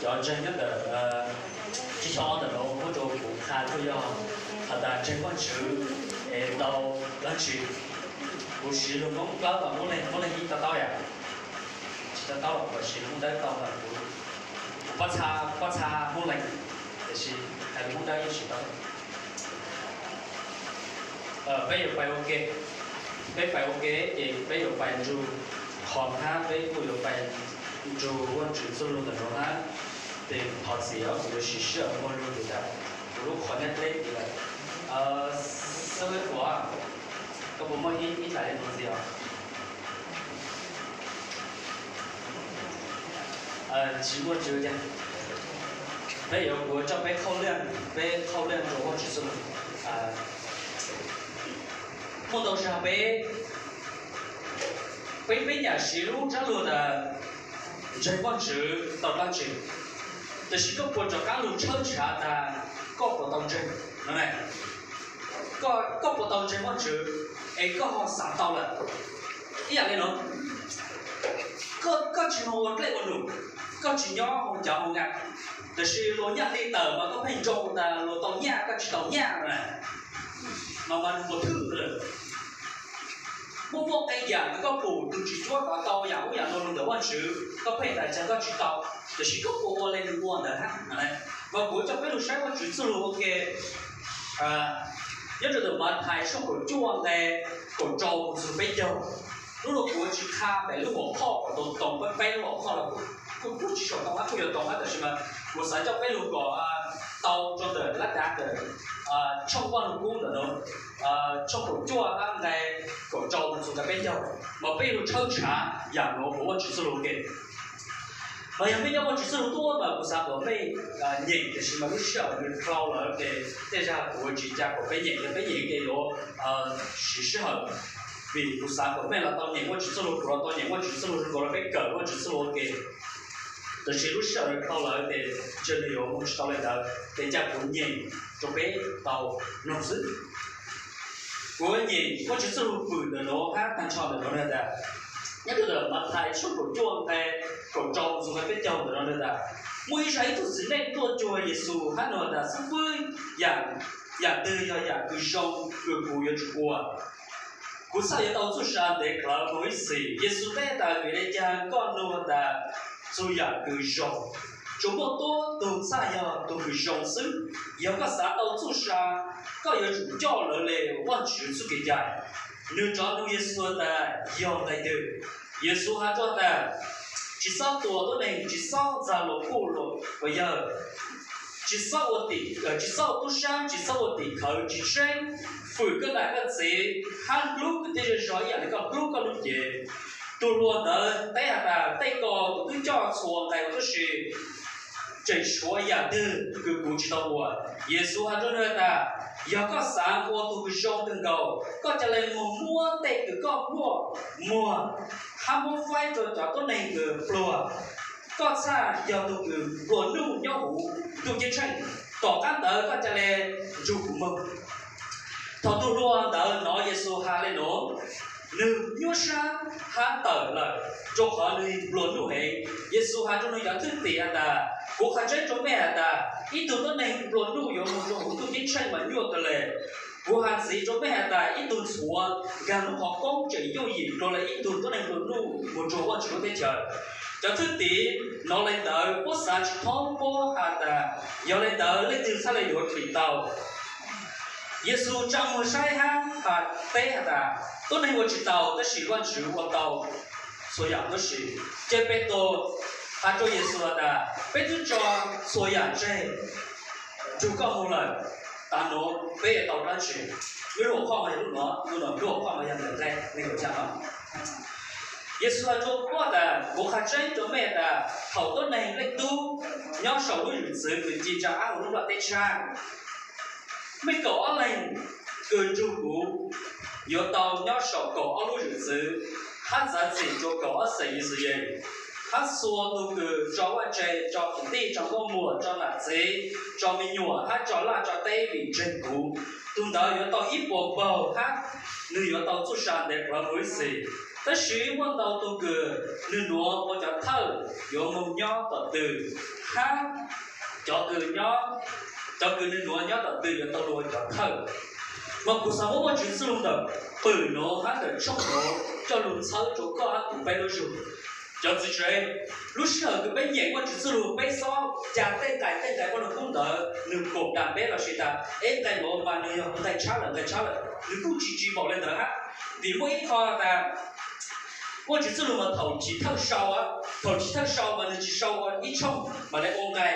Cov ntseeg nyob ntawm ib xyoo ob ntawm no muab rau kuv qha tuaj yog has tas ntseeg Vajtswv es tau dab tsi. Kuv siv lus Hmoob Dawb los Hmoob Leeg, Hmoob Leeg yeej to taub yom? Tsis to taub los kuv siv lus Hmoob Dawb tau mas kuv, kuv pob txha, pob txha Hmoob Leeg, tiam sis hais lus Hmoob Dawb yeej tsis tau. Peb yuav pais ua ke, peb pais ua ke ces peb yuav pais nrug qhov hab peb kuj yuav pais nrug Vajtswv txuj lug ntawm nuav hab. Ces thov txim os, kuv yuav siv sij hawm muag lug tas kuv lub qhov nyob dleb ntxiv lawm. Xib hwb Kuam, koj puas muaj ib, ib daim li nuav ntxiv os? Tsis muaj, tsis ua cas. Peb yuav, kuv coj peb qhauj leej, peb qhauj leej rua Vajtswv txuj lug. Muaj ntau zag peb, peb, peb nyam siv lub ntsab lug tas ntseeg Vajtswv tau dlaab tsi, tab sis koj puas rov qaab lug tshawb ntshav tas koj puas tau ntseeg no? Koj, koj puas tau ntseeg Vajtswv es koj ho xav tau lawm? Ib yam li nuav, koj, koj tsis moog ua dlej ua num, koj tsis nyob hoo cov hoo nkaaj, tab sis luag nyaj hli tawm mas koj pheej nroo tas luag tau nyaj koj tsis tau nyaj na, no mas nws puas thwj lawm? Muaj, muaj qee yam kws koj pum tug tsis cuab tau yam ub yam nuav lug ntawm Vajtswv, koj pheej tas cas koj tsis tau, tab sis koj puas ua le nws ua ntawd hab? Mas kuv coj peb lug saib Vajtswv txuj lug ua ke. Nyob rau ntawm Mathais tshooj kaum cuaj nqe kaum rau txug peb caug. Lub no kuv tsis qha pem lub huam phoj kom tau toom, peb, peb lub huam phoj los kuj, kuj tsis tshua toom hab, kuj yuav toom hab, tab sis mas kuv xav coj peb lug kom tau rau ntawm lab dav ntawm tshooj Vaj Lug Kub ntawm nuav, tshooj kaum cuaj hab nqe kaum rau txug nqe peb caug, mas peb lug tshawb ntshav yam nuav huv Vajtswv txuj lug ua ke. Mas yog mej nyob Vajtswv txuj lug tuab mas kuv xav kom mej nyeem, tab sis mas lub sij hawm nws dhau lawm ces tej zag kuv tsis ca kom peb nyeem, yog peb nyeem ces yuav siv sij hawm, vim kuv xav kom mej los tau nyeem Vajtswv txuj lug, kuv los tau nyeem Vajtswv txuj lug, kuv los peb kawm Vajtswv txuj lug ua ke. Tab sis lub sij hawm nws dhau lawm ces ntshe nws yuav moog tsis tau le ntawd, ces ca kuv nyeem rua peb tau mloog xwb. Kuv nyeem Vajtswv txuj lug pwm ntawm nuav hab tag nrho ntawm nuav nug tas, nyob rau ntawm Mathais tshooj kaum cuaj nqe kaum rau txug nqe peb caug ntawm nuav nug tas, muaj ib zag ib tug txiv neej tuaj cuag Yexus hab nug tas, Xib fwb, yam, yam twg yog yam kws zoo kws kuv yuav tsum ua, kuv txhaj yuav tau txuj sa ntev dlawv moog ib txhis? Yexus teb tas, Vim le caag koj nug tas txug yam kws zoo? Tsuas muaj tuab tug txhaj yog tug kws zoo xwb. Yog koj xav tau txuj sa, koj yuav tsum coj lawv le Vajtswv txuj kev cai. Nws rov nug Yexus tas, Yog nqe twg? Yexus has rua tas, Tsis txhob tua tuab neeg, tsis txhob ntxag luas kuj luas yawg, tsis txhob ua tim, tsis txhob ua tub sab, tsis txhob ua tim khawv tsis tseeb, fwm koj nam koj txiv, hab hlub kwv tij zej zog ib yam li koj hlub koj lub cev. Tug hluas ntawd teb has tas, Tej ko kuv twb coj txhua nqe huv tib si, tseem tshuav yam twg kws kuv tsis tau ua? Yexus has rua nws tas, Yog koj xav ua tug kws zoo kawg nkaus, koj ca le moog muab tej kws koj muaj muag hab muab faib rua cov tuab neeg kws pluag, koj txhaj yog tug kws nplua nuj nyob huv ntuj ceeb tsheej. Tom qab ntawd koj ca le nrug kuv moog. Thaum tug hluas ntawd nov Yexus has le nuav, nws nyuaj sab hab tawm lawm, rua qhov nws nplua nuj heev. Yexus has rua nws cov thwj tim has tas, Kuv qha tseeb rua mej has tas, ib tug tuab neeg nplua nuj yuav moog rua huv ntuj ceeb tsheej mas nyuaj kawg le. Kuv has ntxiv rua mej has tas, ib tug ntxhuav nkaag lub qhov koob tseem yooj yim dlua le ib tug tuab neeg nplua nuj moog rua Vajtswv lub teb chaws. Cov thwj tim nov le ntawd puab xaav tsis thoob, puab has tas, Yog le ntawd leej twg txhaj le yuav tsim tau? Yexus tsa muag saib hab has teb has tas, Tuab neeg ua tsis tau, tab sis Vajtswv ua tau txhua yam huv tib si. Ces Petus has rua Yexus has tas, Peb twb tso txhua yam tseg nrug koj moog lawm, tav nuav peb yuav tau dlaab tsi? Lub hom phoj mas yog lub nuav, lub nuav lub hom phoj mas yog ntawm nqe neeg nkaum xya no. Yexus has rua puab tas, Kuv qha tseeb rua mej tas, thaum tuab neeg leej tub nyob saum lub zwm txwv kws ci ntsa ab huv lub nplaj teb tshab, mej kaum ob leeg kws nrug kuv yuav tau nyob saum kaum ob lub zwm txwv, hab txav txim rua kaum ob xeem Yixalayees, hab txhua tug kws tso vaj tse, tso kwv tij, tso nkauj muam, tso nam txiv, tso me nyuam, hab tso laj tso teb vim ntseeg kuv, tug ntawd yuav tau ib puas npaug hab nwg yuav tau txuj sa ntev dlawv huv tib si. Tab sis muaj ntau tus kws nwg nuav ua cov thawj yuav moog nyob tom tw, hab cov kws nyob, cov kws nwg nuav nyob tom tw yuav tau lug ua cov thawj. Mas kuv xaav muab Vaajtswv txuj lug ntawm pwm nuav hab ntawm tshooj nuav coj lug txhawb rua koj hab kuv peb lub zug. Cov txiv tsev, lub sij hawm kws peb nyeem Vaajtswv txuj lug, peb xob ca tej nqai tej nqai Vaaj Lug Kub ntawd nwg koom dam peb lossis tas eb nqai nuav mas nwg yog nqai tshab lawm, nqai tshab lawm, nwg kuj tsis tsis npaum le ntawd hab. Vim muaj ib qho tas Vaajtswv txuj lug mas thaum chiv thawj sau, thaum chiv thawj sau mas nwg tsis sau ua ib tshooj mam le ua nqai,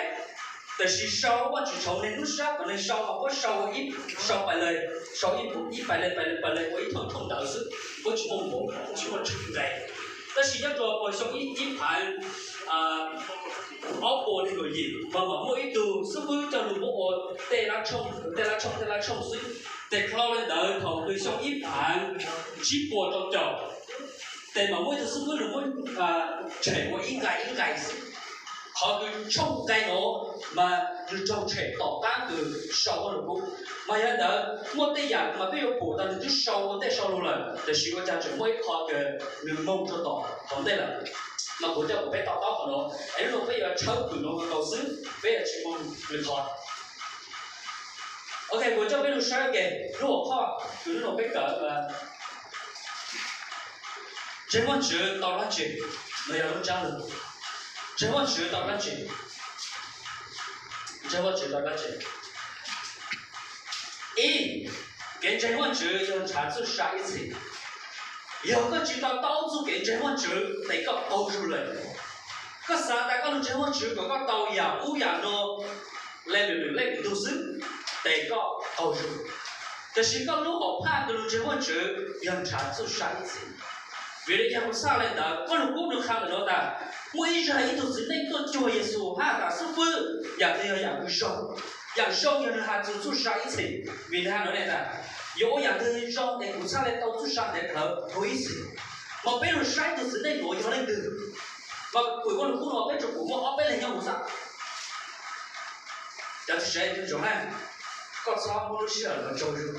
tab sis sau Vaajtswv tshauv neeg lub sab kom neeg sau mas puab sau ua ib, sau pais le, sau ib, ib pais le pais le pais le ua ib thooj thooj ntawd xwb, puab tsis muaj npaum, tsis muaj tshwj nqai. Tab sis nyob rua puag xyoo ib, ib phav ob puas neeg nkaum yim mas mam muaj ib tug xib fwb coj lug muab ua tej lab tshooj tej lab tshooj tej lab tshooj xwb. Tes klo le ntawd thaum kws xyoo ib phav tsib puas rau caum, tes mam muaj ib tug xib fwb nwg muab tshem ua ib nqai ib nqai xwb. Qhov kws tshooj nqai nuav mas nwg raug tshem tom qaab kws sau Vaaj Lug Kub. Mas yog le ntawd muaj tej yaam mas peb yuav pum tas nwg twb sau ua ntej sau lug lawm, tab sis ua cas tseem muaj ib qho kws nwg moog rua tom hauv ntej lawm. Mas kuv coj kuv peb to taub qhov nuav, es lub nuav peb yuav tshawb pwm nuav tau xwb, peb yuav tsis moog lwm qhov. Ok, kuv coj peb lug saib ke lub huam qhoj kws lub nuav peb kawm, ntseeg Vaajtswv tau dlaab tsi? Nuav yog lub ntsab lug, ntseeg Vaajtswv tau dlaab tsi? Ntseeg Vaajtswv tau dlaab tsi? Ib, kev ntseeg Vaajtswv yog nrhav txuj sa ib txhis. Yog koj tsis to taub txuj kev ntseeg Vaajtswv tes koj qaug zug lawm. Koj xav tas koj lug ntseeg Vaajtswv kom koj tau yam ub yam no, le lwm lwm leej lwm tug xwb, tes koj qaug zug. Tab sis koj lub hom phaj kws lug ntseeg Vaajtswv yog nrhav txuj sa ib txhis. Vim le caag kuv txhaj le ntawd? Vaaj Lug Kub nwg qha ntawm nuav tas muaj ib zag ib tug txiv neej tuaj cuag Yexus hab has tas, xib fwb, yam twg yog yam kws zoo? Yam zoo yog nwg has txug txuj sa ib txhis. Vim nwg has nuav le tas, yuav ua yam twg zoo es kuv txhaj le tau txuj sa ntev dlhawv lug ib txhis? Mas peb lug saib tug txiv neej nuav yog leej twg. Mas pum Vaaj Lug Kub nuav peb tsuas pum muaj ob peb leeg nyob huv xwb. Cov txiv tsev, koj txhob muab lub sij hawm nuav tsaug zug.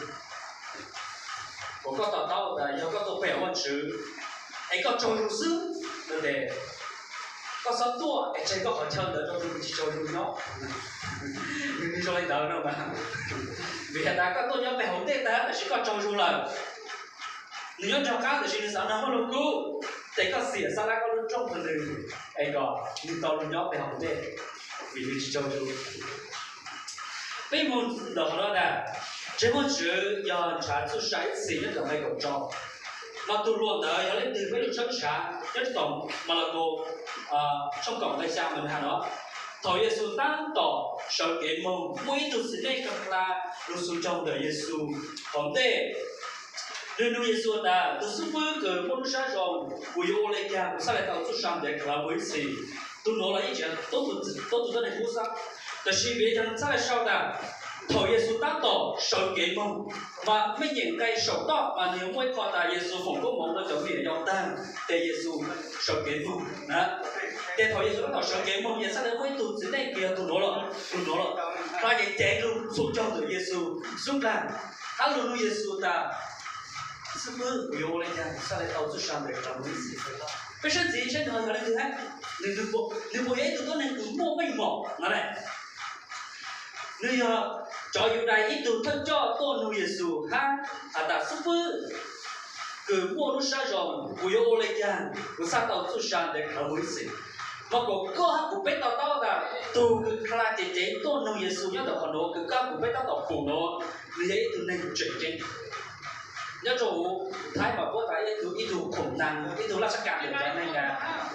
Kuas koj to taub tas yog koj tuaj pe hawm Vaajtswv es koj tsaug zug xwb, tes koj txhob tuaj es tseg koj qhov chaw ntawd rau tus kws tsis tsaug zug nyob. Nws zoo li ntawd no mas, vim has tas koj tuaj nyob pe hauv ntej tag tab sis koj tsaug zug lawm. Nws nyob nraag qaab tab sis nws xav nrog Vaaj Lug Kub, tes koj xiam xav dab koj lub rooj rua nws es kom nws tau lug nyob pe hauv ntej, vim nws tsis tsaug zug. Peb moog ntawm qhov nuav tas, ntseeg Vaajtswv yog nrhav txuj sa ib txhis nyob rua nqai kaum rau. Mas tug hluas ntawd yog leej twg? Peb lug tshawb nrhav nyob rua tom Malakaus tshooj kaum nqai xya mas nws has nuav, thaum Yexus taab tom sawv kev moog, muaj ib tug txiv neej kag hla lug xu caug ntawm Yexus hauv ntej. Nwg nug Yexus tas, tus xib fwb kws muaj lub sab zoo, kuv yuav ua le caag kuv txhaj le tau txuj sa ntev dlhawv lug ib txhis? Tug nuav los yeej tseem tuab tug tuab neeg qub xwb, tab sis vim le caag txhaj le sau tas, thaum Yexus taab tom sawv kev moog? Mas mej nyeem nqai saum toj mas nwg muaj ib qho tas Yexus foom koob moov rua cov me nyuam yaus taag, tes Yexus sawv kev moog. Tes thaum Yexus taab tom sawv kev moog, yeej txhaj le muaj ib tug txiv neej kws yog tug nuav los, tug nuav los, hla ceev ceev lug xu caug ntawm Yexus xub nqag, hab lug nug Yexus tas, xib fwb, kuv yuav ua le caag txhaj le tau txuj sa ntev dlhawv lug ib txhis? Peb saib ntxiv saib nwg yog leej twg hab, nwg puas yog ib tug tuab neeg kws muaj meej mom no ne? Nwg yog cov Yudais ib tug thawj coj tuaj nug Yexus hab has tas, xib fwb kws muaj lub sab zoo, kuv yuav ua le caag kuv txhaj tau txuj sa ntev dlhawv lug ib txhis? Mas kuas koj hab kuv peb to taub tas tug kws hla ceev ceev tuaj nug Yexus nyob ntawm qhov nuav kws koj kuv peb taab tom pum nuav, nwg yog ib tug neeg tseem ceeb. Nyob rua huv Thaib mas puab tas ib tug, ib tug khoom naag, ib tug laj sab kas ntawm cov neeg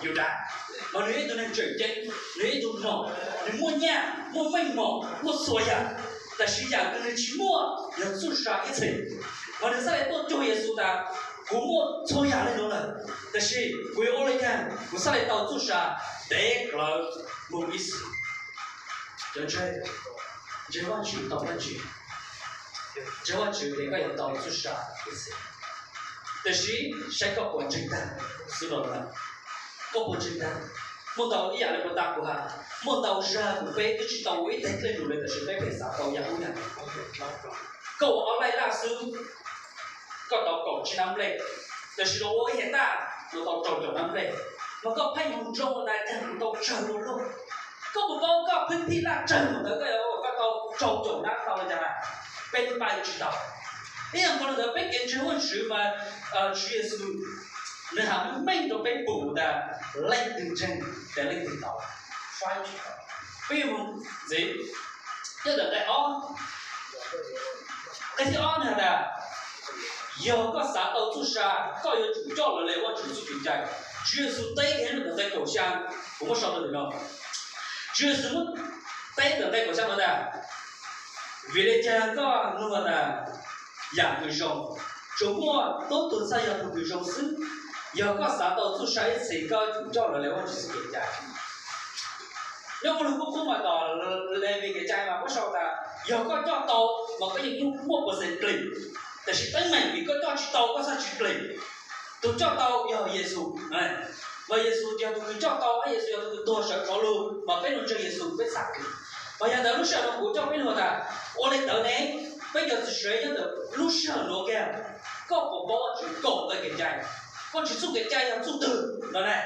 Yudas. Mas nwg yog ib tug neeg tseem ceeb, nwg yog ib tug mom, nwg muaj nyaj, muaj meej mom, muaj txhua yam, tab sis yam kws nwg tsis muaj yog txuj sa ib txhis. Mas nwg txhaj le tuaj cuag Yexus tas, kuv muaj txhua yam le nuav lawm, tab sis kuv yuav ua le caag kuv txhaj le tau txuj sa ntev dlhawv lug ib txhis? Cov ntseeg, ntseeg Vaajtswv tau dlaab tsi? Ntseeg Vaajtswv tes koj yuav tau txuj sa ib txhis. Tab sis saib koj puas ntseeg taag xwb los. Koj puas ntseeg taag? Muaj ntau ib yam le puas tas kuv has, muaj ntau zag kuv peb twb tsis tau ua ib teg dlej lug le, tab sis peb pheej xav tau yam ub yam no. Koj ua ob laij laj xwb, koj tau kaum tsib nab nplej, tab sis los ua ib hais taj Nws tau rau caum nab nplej, mas koj pheej mus nroo ntawd kag mus tau tsawg ua luaj. Koj puas paub koj phwb phij laj tsawg mus ntawd koj yuav ua koj tau rau caum nab tau li cas na? Peb pais tsis tau. Ib yam nkaus li ntawd peb kev ntseeg Vajtswv mas Tswv Yexus nws hais meej rau peb pum tas leej twg ntseeg ces leej twg tau, faib tsis tau. Peb yuav mus ntxiv, nyob ntawm nqe ob, nqe thib ob nws hais tas, yog koj xav tau txuj sa, koj yuav tsum coj lawv le Vajtswv txuj kev cai. Tswv Yexus teb kiag ntawm nqe kaum xya, kuv muab sau rau ntawm no. Tswv Yexus muab teb ntawm nqe kaum xya no tas, vim li cas koj nug tas yam kws zoo? Tsuas muaj tub tug txhaj yog tug kws zoo xwb. Yog koj xav tau txuj sa ib txhis, koj yuav tsum coj lawv le Vajtswv txuj kev cai. Nyob kuv lug kuj qub mas tom Levis kev cai mas muab sau tas yog koj coj tau mas koj yeej muaj pua xees plig, tab sis teeb meem vim koj coj tsis tau koj txhaj tsis plig. Tus coj tau yog Yexus, mas Yexus yog tus kws coj tau, Yexus yog tus kws tuag sawv rov lug, mas peb lug ntseeg Yexus peb txhaj plig. Mas yog ntawd lub sij hawm no kuv coj peb lug tas ua li ntawd ne, peb cov txiv tsev nyob ntawm lub sij hawm nuav kiag, koj puas paub Vajtswv kaum nqe kev cai? Vajtswv txuj kev cai yog txuj twg no ne?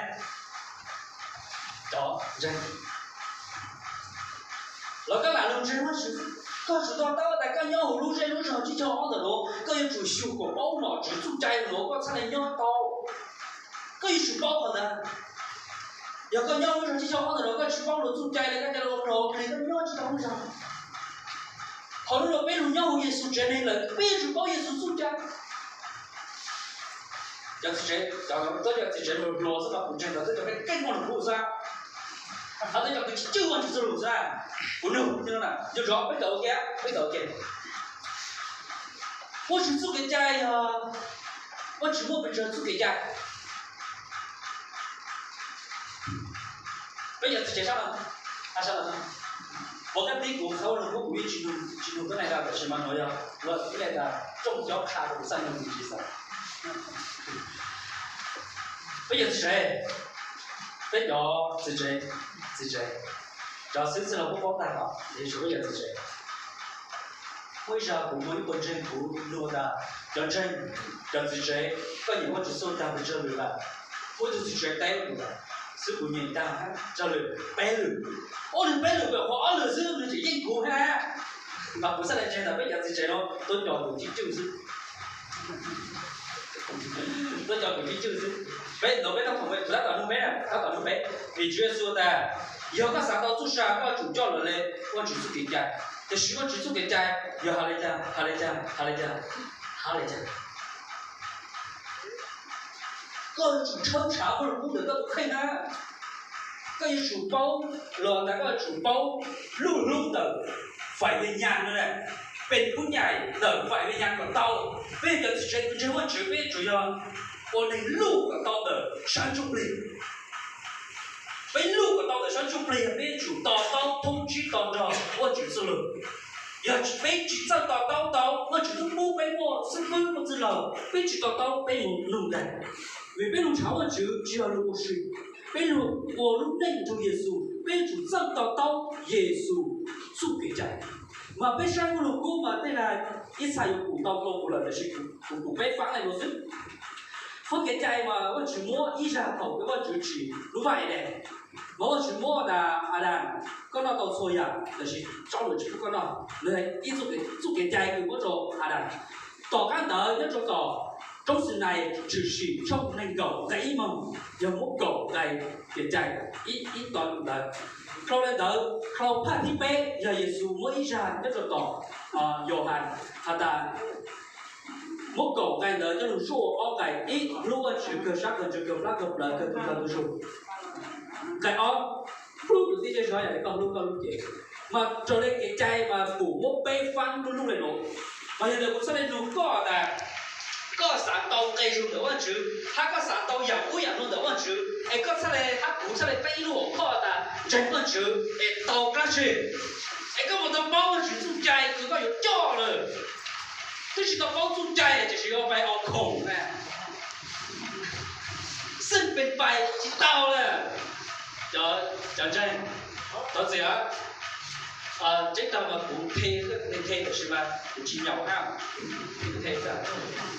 Cov ntseeg, los koj lam lug ntseeg Vajtswv, koj tsum to taub tas koj nyob huv lub zej lub zog tsib caug ob ntawm nuav, koj yuav tsum xyum kom paub nom tswv txuj cai nuav koj txhaj le nyob tau. Koj yuav tsum paub qhov ntawd. Yog koj nyob lub zog tsib caug ob ntawm nuav koj tsis paub luag txuj cai li, koj coj lug ua plig koj nyob tsis tau lub zog. Qhov nuav peb lug nyob huv Yexus tsev neeg lawm peb yuav tsum paub Yexus txuj cai. Cov txiv tsev, cov txiv tsev hluas xwb los kuv ntseeg cov twb cov keej keej Vajluskub xwb, cov twb cov kws cwj cwj Vajtswv txuj lug xwb. Kuv nug, nco ntsoov peb kawm ua ke, peb kawm ua ke. Vajtswv txuj kev cai yog, Vajtswv muaj pes tsawg txuj kev cai? Peb cov txiv tsev sab no, sab no, ua kab tib kuv txhab lug kuv yeej tsis nug tuab neeg lawm, tab sis mas nuav yog luag ib le tas rooj cob qha rau kuv txhaj nug tus tsis xav. Peb cov txiv tsev, peb cov txiv tsev, txiv tsev, cov xib txwj los kuj paub tag los yog peb cov txiv tsev. Muaj ib zag kuv muaj ib puas ntseeg kuv nug tas, cov ntseeg, cov txiv tsev, koj nyiam Vajtswv txuj tag pes tsawg lwm lawm? Muaj ib tug txiv tsev teb kuv tas, xib kuv nyiam tag tsawg lwm? Peb lwm. Ua nwg peb lwm pem qhov ob lwm xwb nws tseem yeej kuv hab. Mas kuv txhaj le ntseeg tas peb cov txiv tsev no tuab cov kuv cwj cwj xwb. Tuab cov kuv cwj cwj xwb. Peb ntawd peb tab tom, kuv tab tom nug peb, tab tom nug peb, vim Tswv Yexus tas, yog koj xav tau txuj sa koj yuav tsum coj lawv le Vajtswv txuj kev cai. Tab sis Vajtswv txuj kev cai yog has le caag, has le caag, has le caag, has le caag? Koj yuav tsum tshawb ntshav Vajluskub ntawm koj tus kheej hab. Koj yuav tsum paub, los tas koj yuav tsum paub lub hlub ntawm faim vij nyaj no, pes kub nyam ntawm faim vij nyaj kom tau. Peb cov txiv tsev tus ntseeg Vajtswv peb yuav tsum yog ua neeg luj kom tau ntawm sab ntsuj plig. Peb luj kom tau ntawm sab ntsuj plig, peb yuav tsum to taub thoob tsib to nrog Vajtswv txuj lug. Yog peb tsis txawj to taub tau, Vajtswv twb pub peb muaj xib fwb muaj txwj laug, peb tsis to taub peb mus nug ntag. Vim peb lug ntshaw Vajtswv tsis yog lug ua si, peb lug ua lub neej nrug Yexus, peb yuav tsum txawj to taub Yexus txuj kev cai. Mas peb saib Vajluskub mas tej lug ib txha yuav pum tau dlua kuv lawm, tab sis kuv pum peb faab le nuav xwb. Faab kev cai mas Vajtswv muab ib zag thaum kws Vajtswv tsim lub vaj Edees, mas Vajtswv muab tas Adas, koj noj tau txhua yam, tab sis tsob lus tsis pub koj noj. Nws ib txuj kev cai kws muab rau Adas. Tom qab ntawd nyob rau tom roob Xinais, Tshwm Sim tshooj neeg nkaum nqe ib moog, yog muab kaum nqe kev cai ib tog ntawd. Dhau le ntawd, dhau phaj thib peb yog Yexus muab ib zag nyob rau tom Yauhas has tas, muab kaum nqe ntawd coj lug zuaj ua ob nqe, ib, hlub Vajtswv kawg sab kawg ntsws kawg plab kawg plawv kawg tug kawg tug zug. Nqe ob, hlub tus thib zej zog yam li koj hlub koj lub cev. Mas raws le kev cai mas pum muab peb faab lub lub le nuav. Mas yog li kuv txhaj le nug koj tas, koj xav tau nqe zug ntawm Vajtswv hab koj xav tau yam ub yam nuav ntawm Vajtswv, es koj txhaj le hab kuv txhaj le peb ib lub hom khoj tas ntseeg Vajtswv es tau dlaab tsi? Es koj mus tau paub Vajtswv txuj cai kws koj yuav coj lawm. Twb tsis tau paub txuj cai tiam sis yuav pais ua khoom na, xwb pes pais tsis tau lawm. Cov ntseeg, thov txim, Tseeb tag mas kuv nthe, nthe tab sis mas kuv tsis nyaum hab. Nthe,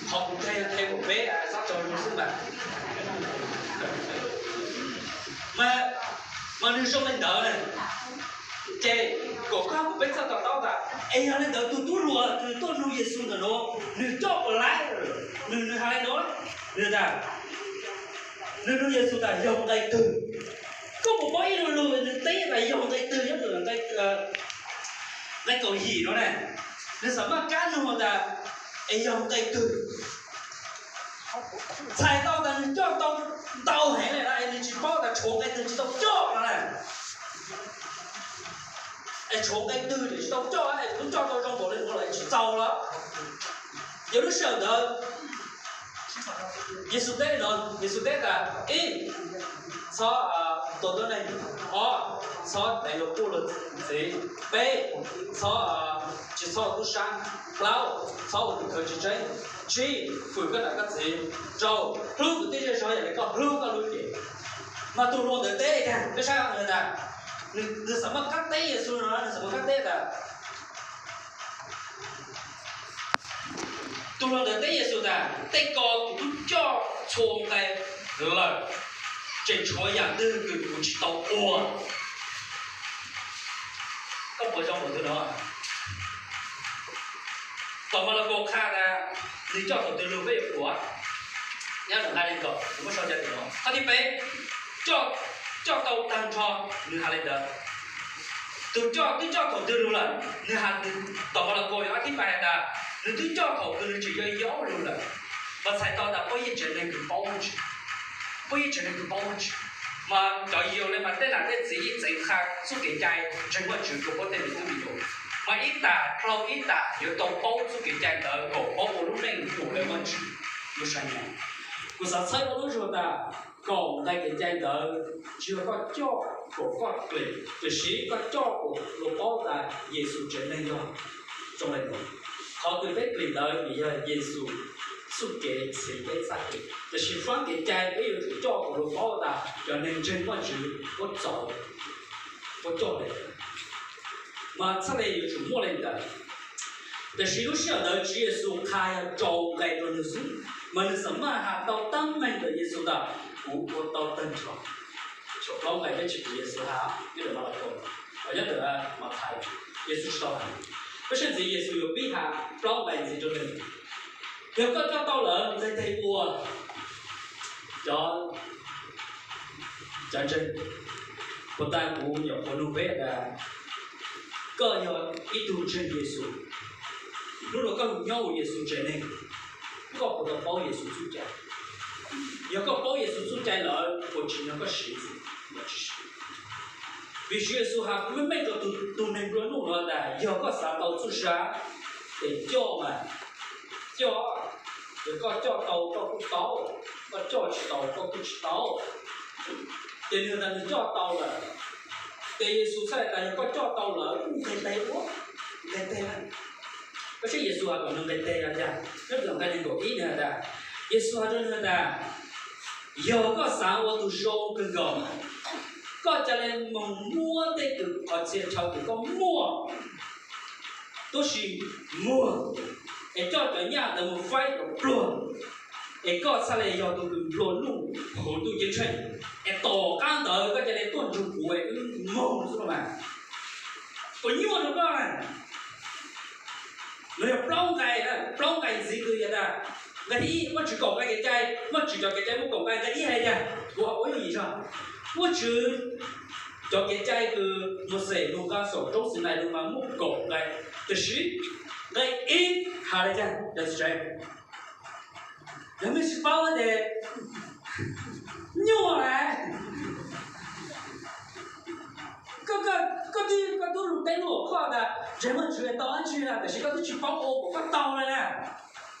qhov kuv nthe nthe mus peb xob tsaug lug xwb mas. Mas, mas nwg zoo le ntawd na, ces kom koj kuv peb txhaj to taub tas es yog le ntawd tus tub hluas kws tuaj nug Yexus ntawm nuav, nwg coj puas laib, nwg, nwg has le nuav, nwg tas, nwg nug Yexus tas yog nqe twg. Koj puas paub ib lu lug nwg teb tas yog nqe twg nyob ntawm nqe kaum yim no ne? Nwg xam maj kab nug tas es yog nqe twg. Txhais tau tas nwg coj tau ntau heev le na es nwg tsis paub tas tshuav nqe twg tsis tau coj no na. Es tshuav nqe twg tsis tau coj es kuv coj tau zoo npaum le nuav lawm tsis txaus los? Yog lub sij hawm ntawd Yexus teb no, Yexus teb tas ib, txhob tua tuab neeg, ob, txhob deev luag puj luag ntxiv, peb, txhob, tsis txhob ua tub sab, plaub, txhob ua tus khaws tsis tseeb, tsib, fwm koj niam koj txiv, rau, hlub tus tib zej zog yam li koj hlub koj lub cev. Mas tus hluas ntawd teb tas, peb saib tas, nwg xam maj kab teb Yexus no, nwg xam maj kab teb tas, tus hluas ntawd teb Yexus tas tej ko kuv twb coj txhua nqe lawm, tseem tshuav yam twg kws kuv tsis tau ua? Koj puas zoo npaum twg no? Tom Malakaus qha tas nwg coj thaum twg lug peb yuav pum? Nyob nqe kaum, kuv muab sau cov tim no. Qhov thib peb, coj tau tag nrho, nwg has le ntawd. Tus coj twb coj thaum twg lug lawm, nwg has, Tom Malakaus yog ob thib peb has tas nwg twb coj thaum kws nwg tseem yog yau lug lawm. Mas txhais tau tas puab yeej tseem neeg kws paub Vajtswv, puab yeej tseem neeg kws paub Vajtswv. Mas cov yau le mas tej nam tej txiv yeej txeev qha txuj kev cai ntseeg Vajtswv rua puab tej me tub me nyuam. Mas ib tam dlau ib tam yuav tau paub txuj kev cai ntawd kom paub ua lub neej mus raws Vajtswv lub sab nyoog. Kuv xav txhawb koj lub zug tas kaum nqe kev cai ntawd tsis yog koj coj kom koj klim, tiam sis koj coj kom luag paub tas Yexus tsev neeg yog zoo le nuav. Qhov kws peb klim ntawd nws yog Yexus txuj kev txhiv peb txhaj klim, tiam sis faab kev cai peb yuav tsum coj kom luag paub tas cov neeg ntseeg Vajtswv puab txaus, puab coj le. Mas txhaj le yuav tsum muaj le ntawd. Tiam sis lub sij hawm ntawd Tswv Yexus qha yog rau nqe rau nwg xwb, mas nwg xam maj has tau taab meeg ntawm Yexus tas kuv ua tau tag nrho. Tshuav plaub nqe peb tsis pum Yexus has nyob ntawm Malakaus, nyob ntawm Mathais, Yexus tsis tau has. Peb saib ntxiv Yexus yuav pib has plaub nqe ntxiv rau nwg. Yog koj coj tau lawm, nqe teg ua. Cov, cov ntseeg, puag ta kuv nyuam qhuav nug peb tas koj yog ib tug ntseeg Yexus, hnub no koj lug nyob ua Yexus tsev neeg, koj puas tau paub Yexus txuj cai? Yog koj paub Yexus txuj cai lawm, puas tsim nyog koj siv ntxiv los tsis siv? Vim Tswv Yexus has meej meej rau tus, tus neeg nplua nuj no tas yog koj xav tau txuj sa, ces coj mas, coj, yog koj coj tau koj kuj tau, koj coj tsis tau koj kuj tsis tau. Ces nwg tas nwg coj tau lawm, ces Yexus txhaj tas yog koj coj tau lawm kuj nqe teg ua, nqe teg. Koj saib Yexus has kom nwg nqe teg yog cas, nyob ntawm nqe neeg nkaum ib nwg has tas, Yexus has rau nwg tas, yog koj xav ua tug zoo kawg nkaus, koj ca le moog muab tej kws qhov txhia chaw kws koj muaj tub si muag, es coj cov nyaj ntawd mus faib cov pluag, es koj txhaj le yog tug kws nplua nuj huv ntuj ceeb tsheej, es tom qab ntawd koj ca le tuaj nrug kuv es wb moog xwb mas. Puas nyuaj rua koj na? Nws yog plaub nqe, plaub nqe ntxiv kws yog tas, nqe thib ib, Vajtswv kaum nqe kev cai, Vajtswv cov kev cai muaj kaum nqe, nqe ib hais tias, kuv ua yooj yim zog, Vajtswv cov kev cai kws Mauxes nug nqa saum roob Xinais lug mas muaj kaum nqe, tiam sis nqe ib has le caag? Yog mej tsis paub ces nyuaj lawm. Koj, koj tub lug teb lug koj tas ntseeg Vajtswv tau dlaab tsi na, tiam sis koj twb tsis paub ua kom koj tau le na.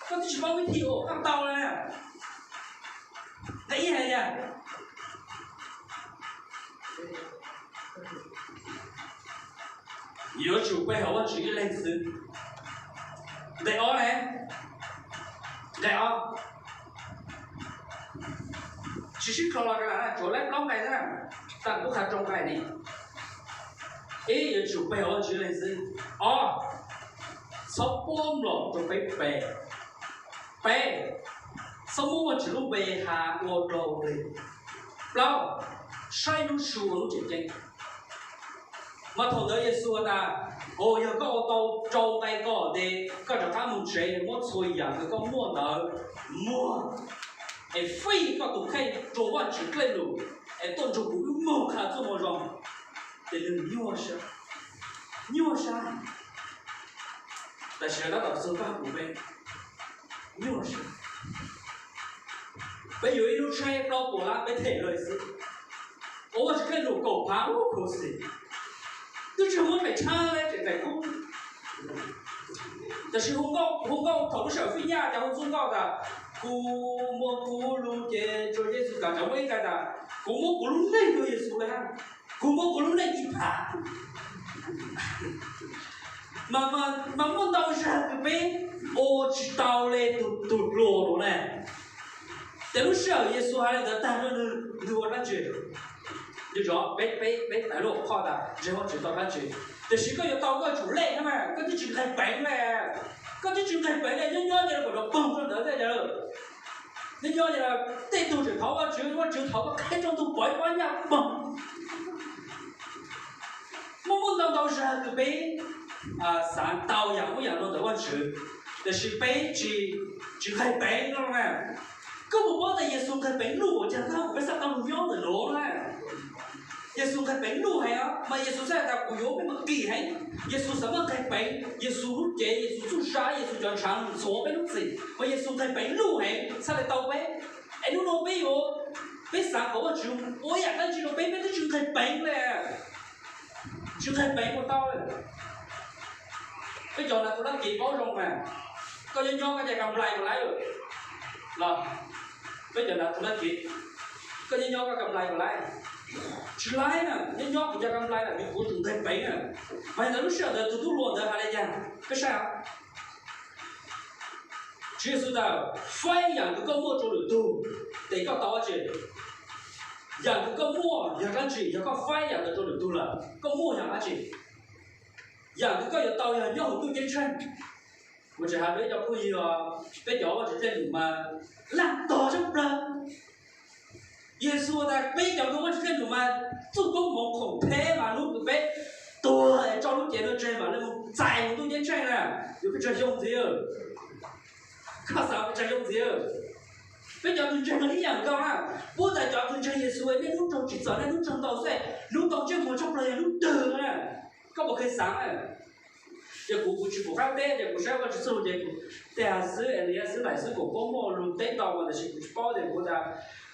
Koj twb tsis paub vib thib ua kom koj tau le na. Nqe ib hais tias, yuav tsum pe hawm Vajtswv ib leeg xwb. Nqe ob ne, nqe ob, tsis sib kho los rau na, tsuav lawv plaub nqe xwb na, tas kuv qha rau nqe ni. Ib, yuav tsum pe hauv Vajtswv leej xwb. Ob, txhob puab mlom rau peb pe. Peb, txhob muab Vajtswv lub npe has ua dlog ua dig. Plaub, saib lub su ua lub tseem ceeb. Mas thaum ntawd Yexus has tas, Aub, yog koj ua tau rau nqe ko ces koj rov qab moog tsev, muab txhua yam kws koj muaj ntawd muag, es fij koj tug kheej rua Vajtswv dlej lug, es tuaj nrug kuv wb moog qha txuj moo zoo. Ces nwg nyuaj sab, nyuaj sab. Tam sim no tab tom txug koj kuv peb, nyuaj sab. Peb yuav ib lub tsheb plaub puas lab peb them lawm xwb, ua Vajtswv dlej lug kaum phav lub khuv xim, twb tsis muab daim tshab le tseem daim kub. Tab sis hu nkauj, hu nkauj thaum lub sij hawm fij nyaj ces hu txuj nkauj tas, Kuv muab kuv lub cev rua Yexus, tas cov muaj ib nqe tas, Kuv muab kuv lub neej rua Yexus le hab, kuv muab kuv lub neej ib phav. Mas, mas muaj ntau zag kws peb ua tsis tau le tug, tug hluas no ne. Ces lub sij hawm Yexus has le ntawd tag rua nwg, nwg ua dlaab tsi? Yog peb, peb, peb tawv lub qhov tas ntseeg Vajtswv tau dlaab tsi? Tab sis koj yuav tau koj yuav tsum leej hab mas, koj twb tsis nqeg peev le. Koj twb tsis nqeg peev le, nyob nyob ces lawv kuj rov poog rua ntawd thiab yawg. Nyob nyob ces tej tug tseem thov Vajtswv, Vajtswv thov koj qheb rua ntug pov ib pob nyaj poog. Muaj, muaj ntau ntau zag kws peb xaav tau yam ub yam no ntawm Vajtswv, tab sis peb tsis, tsis nqeg peev no na. Koj puas paub tas Yexus nqeg peev luj ua caag koj kuv peb xaav tau lug nyob ntawm nuav na? Yexus nqeg peev luj heev, mas Yexus xaav tas kuv yuav peb mas kim heev. Yexus xaav muaj nqeg peev, Yexus lub cev, Yexus txuj sa, Yexus cov ntshaav ntxhuav peb lub txim, mas Yexus nqeg peev luj heev txhaj le tau peb. Es nub nua peb yuav, peb xaav kom Vajtswv ua yam dlaab tsi rua peb, peb twb tsis nqeg peev le. Tsis nqeg peev ua tau le. Peb cov nav tug dlaab kev paub zoo mas, koj nyob nyob koj ca ka nplai puas laib lawm los? Peb cov nav tug dlaab kev, koj nyob nyob koj ka nplai puas laib? Tsis laib na, nyob nyob kuv ca ka nplai na, kuv tus nqeg peev na. Mas ntawd lub sij hawm ntawd tug tub hluas ntawd has le caag? Peb saib os. Tswv Yexus tas, faib yam kws koj muaj rua lwm tug, tes koj tau dab tsi? Yam kws koj muaj yog dlaab tsi? Yog koj faib yam ntawd rua lwm tug lawm, koj muaj yog dlaab tsi? Yam kws koj yuav tau yog nyob huv ntuj ceeb tsheej. Kuv tseem has rua ib co phooj ywg, peb cov Vajtswv dlej num mas laj tog tshaj plawg. Yexus tas peb cov kws Vajtswv dlej num mas txuj koob hmoov khoom theb mas hnub kws peb tuag es tso lub cev nuav tseg mas le moog txais huv ntuj ceeb tsheej na. Yuav pes tsawg xyoo ntxiv? Koj xaav pes tsawg xyoo ntxiv? Peb cov kws ntseeg mas ib yam nkaus na. Puab tas cov kws ntseeg Yexus nej hnub raug tsim txom, nej hnub raug ntaus xwb, hnub tau ntsej muag tshaj plawg yog hnub twg na? Koj puas kheev xaav na? Ces kuv, kuv tsis pum qab teb, ces kuv saib Vajtswv txuj lug ces kuv tes xwb, Elias xwb, Laim xwb, kuv paub muaj lug teb ntau mas tab sis kuv tsis paub ces kuv tas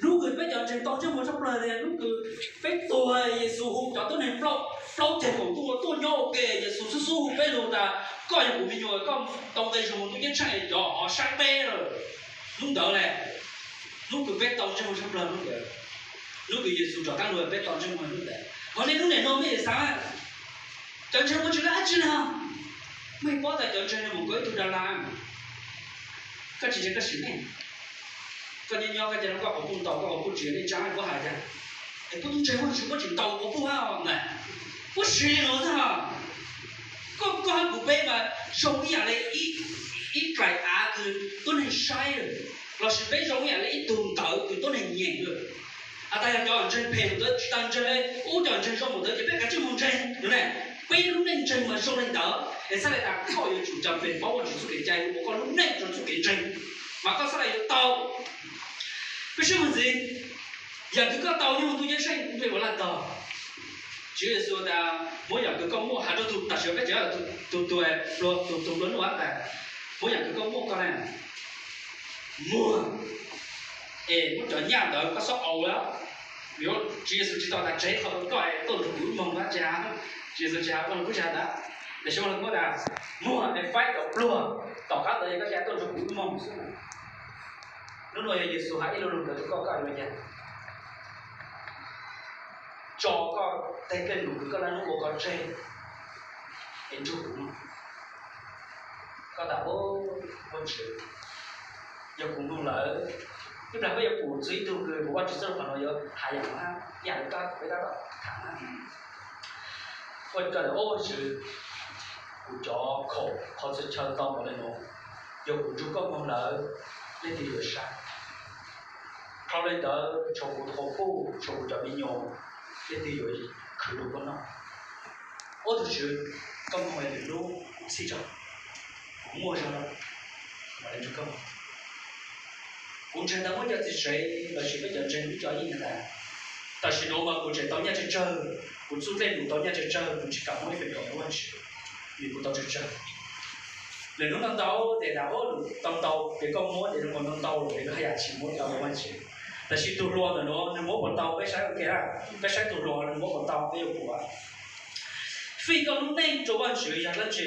hnub kws peb cov ntseeg tau ntsej muag tshaj plawg, hnub kws peb tuag, Yexus hu cov tuab neeg plaub, plaub ceg koom ntuj tuaj nyob ua ke, Yexus xub xub hu peb lug tas koj yog kuv me nyuam, koj tau nqe zug huv ntuj ceeb tsheej, cov hov saib peb lawm. Hnub ntawd le, hnub kws peb tau ntsej muag tshaj plawg hnub ntawd, hnub kws Yexus rov qaab lug peb tau ntsej muag hnub ntawd. Ho nej lub neej no mej xaav, cov ntseeg muaj tsis dab tsi le? Mej paub tas cov ntseeg no mus kov ib tug da la, koj tsis ntseeg koj sim neej. Koj nyob nyob koj ca le koj quas puj ntaus, koj quas puj tsis yog neej tsaa, puab has tas es puab tub ntseeg Vajtswv puab tsis ntaus quas puj hab na, puab siv nuav xwb. Koj, koj hab kuv peb mas zoo ib yam le ib dlaim av kws tuab neeg saib lawm, lossis peb zoo ib yam le ib tug ntawv kws tuab neeg nyeem lawm. Has tas yog cov ntseeg phem mus ntawd tsis tas ntseeg le, ub cov ntseeg zoo mus ntawd ces peb kav tsij mus ntseeg no ne. Peb lub neej ntseeg mas zoo le ntawd es txhaj le tas koj yuav tsum cam pem paub Vajtswv txuj kev cai ua koj lub neej rua txuj kev ntseeg, mas koj txhaj le yuav tau. Peb sib mus ntxiv, yam kws koj tau nyob huv ntuj ceeb tsheej npe ua laj tog. Tswv Yexus tas muab yam kws koj muaj has rua tug, tam sim peb tseem tug, tug, tug pluag nuj tas, muab yam kws koj muaj koj le muag, es muab cov nyaj ntawd koj xob au lawm. Yuav Tswv Yexus tsis tau tas tseg qhov rau koj es tuaj nrug kuv wb moog dab tsi hab. Tswv Yexus tsis has ua lug kub tsis has ntawd, tab sis ua lug muab tas muag es faib cov pluag, tom qab ntawd es koj ca tuaj nrug kuv wb moog xwb. Nub nua yog Yexus has ib lo lug ntawd rau koj, koj yuav ua caag? Tso koj teg dlej num kws koj laj nub ua koj tseg es nrug kuv moog. Koj tas, Vajtswv, yog kuv moog lawm, ib plag peb yuav pum txug ib tug kws mus Vajtswv txuj lug qhov nuav yuav has yam nuav hab, yam le koj peb tab tom tham hab. Ua koj tias, Au Vajtswv, kuv cov khoom qhov txhia chaw ntau npaum li no, yog kuv ntsug koj moog lawm, leej twg yuav saib? Dhau li ntawd tshuav kuv tus quas puj, tshuav kuv cov me nyuam, leej twg yuav khwv rau koj noj? Au Vajtswv, koj moog lwm lub kuv txhij tso, kuv muaj zog lawm, kuv ntseeg ntawd muaj cov txiv tsev lossis peb cov ntseeg ib co yeej tas, tam sim no mas kuv tseem tau nyaj tsawg tsawg, kuv txuj dlej num tau nyaj tsawg tsawg, kuv tsis kam muab ib feem kaum rau Vajtswv, vim kuv tau tsawg tsawg. Lwm hnub ntau ntau ces tas, Au, tau ntau ces koj muab, ces zoo nkaus ntau ntau lawm ces koj haj yam tsis muab tau rau Vajtswv. Tam sis tus hluas ntawm no nws muab puas tau, peb saib ua ke na, peb saib tus hluas nws muab puas tau, peb yuav pum. Fij koj lub neej rau Vajtswv yog dlaab tsi?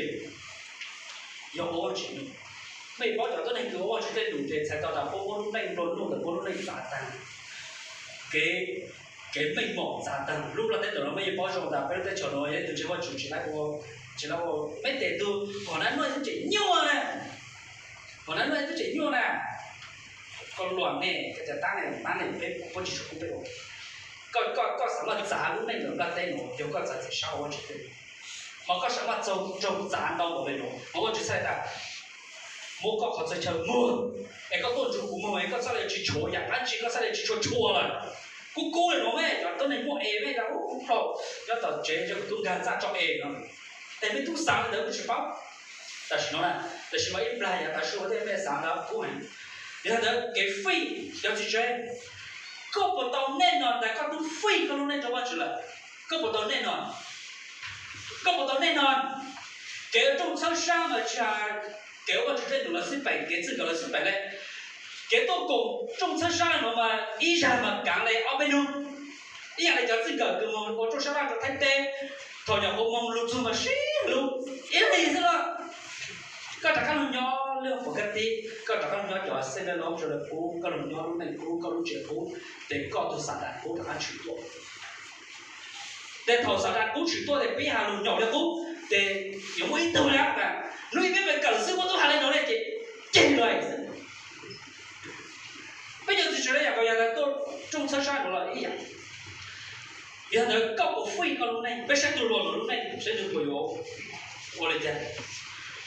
Yog ua Vajtswv noj. Mej paub cov tuab neeg kws ua Vajtswv tej num ces txhais tau tas puab muab lub neej nplua nuj ntawm puab lub neej txav taag. Kev, kev meej mom txav taag. Lub nplaj teb ntawm no mej yeej paub zoo tas peb lub teb chaws no yog ib tug ntseeg Vajtswv tsis laib ua, tsis laib ua, mej tes tug hom nab nuj twb tseem nyuaj na, hom nab nuj twb tseem nyuaj na. Koj luam ne, koj cov tab ne, tab ne peb, puab tsis tshua pub peb ua. Koj, koj, koj xaav maj txav lub neej ntawm nplaj teb no yog koj txav txim sab ua Vajtswv tej num, mas koj xaav maj txaug tsaug txav ntau npaum li no mas Vajtswv txhais tas muab koj qhov txhia chaw muag, es koj tuaj nrug kuv moog es koj txhaj le tsis tshuav yaam dlaab tsi, koj txhaj le tsis tshua tshua lawm. Kub kub le nuav mej cov tuab neeg muaj es mej tas ub kub plaug, nyob tom tsev ntshe kuv tub nkaag txaj tso es no. Es mej tub xaav le ntawd kuv tsis paub. Tam sim no na, tam sim no ib plag yav tas su ua tej mej xaav ntawd kub heev. Yog ntawd kev fij cov txiv tsev, koj puas tau nej no tas koj tub fij koj lub neej rau Vajtswv lawm? Koj puas tau nej no? Koj puas tau nej no? Kev ua rooj txhawb sab mas tsis has kev ua Vajtswv tej num lawv xwb peem, kev txij nkawm lawv xwb peem le. Kev tuaj koom rooj txhawb sab no mas ib zag mas kaav le ob peb nub. Ib yam li cov txij nkawm kws moog ua rooj sab laj rau Thaib teb, thaum nyuam qhuav moog lug txug mas sib lug ib leeg xwb los. Koj rov qaab lug nyob lub pov kab tib, koj rov qaab lug nyob cov xeeb lab laub sawv daws pub, koj lug nyob lub neej pub, koj lub tsev pub, ces koj tug Xatas qub rov qaab tshwm tuaj. Ces thaum Xatas qub tshwm tuaj ces peb has lug nyaum le qub, ces yuav muaj ib tug le tas, hnub ib peb pes kawm xwb muab tub has le nuav le ces ceg lug xwb. Peb cov txiv tsev le yam kws yog ntawd tuaj rooj txhawb sab nuav los ib yam. Yog ntawd koj puas fij koj lub neej? Peb saib tug hluas nuav lub neej saib nws puas yuav ua le caag.